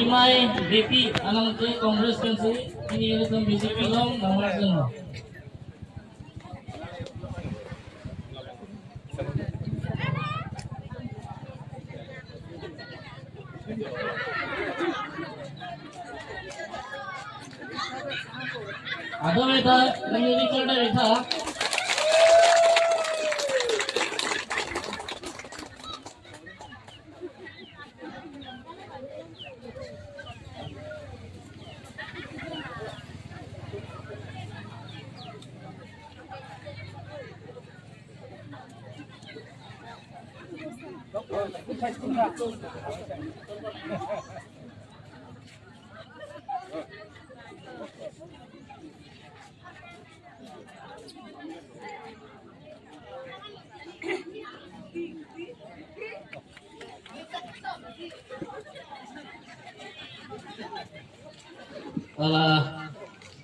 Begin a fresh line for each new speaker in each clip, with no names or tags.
Rimai BP anang te Congress kansi ini ini BJP long nomor jono. Ada beta ini Richard beta.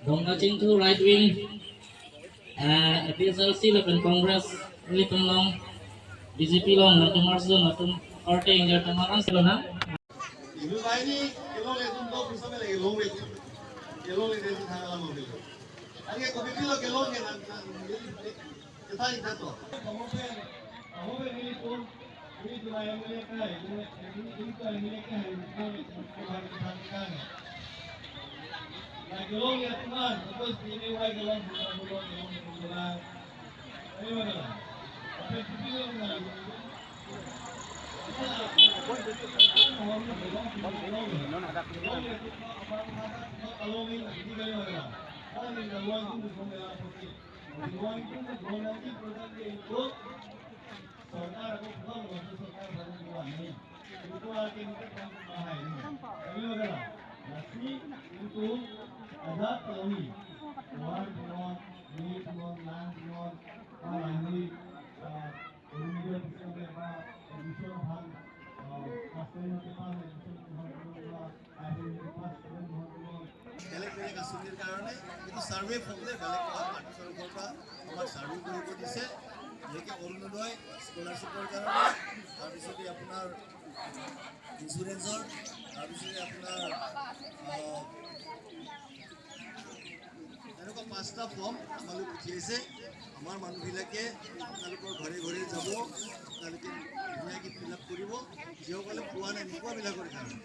Dongna Chingtu right wing APSLC lapen Congress ni tumlong BJP long na tumarzo na tum party injar tumarang sila na.
বেলেগ বেলেগ আঁচনিৰ কাৰণে এইটো survey form যে বেলেগ তৰফৰ পৰা আমাক ছাৰ্ভে কৰিব দিছে। বিশেষকৈ অৰুণোদয় স্কলাৰশ্বিপৰ কাৰণে, তাৰপিছতে আপোনাৰ ইঞ্চুৰেঞ্চৰ, তাৰপিছতে আপোনাৰ তেনেকুৱা 5টা ফৰ্ম আমালৈ পঠিয়াইছে। আমাৰ মানুহবিলাকে আপোনালোকৰ ঘৰে ঘৰে যাব, আপোনালোকে ধুনীয়াকৈ ফিল আপ কৰিব। যিসকলে পোৱা নাই, নোপোৱাবিলাকৰ কাৰণে,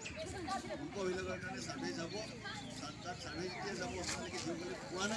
নোপোৱাবিলাকৰ কাৰণে ছাৰ্ভে যাব, তাত ছাৰ্ভে যেতিয়া যাব আপোনালোকে যিসকলে পোৱা নাই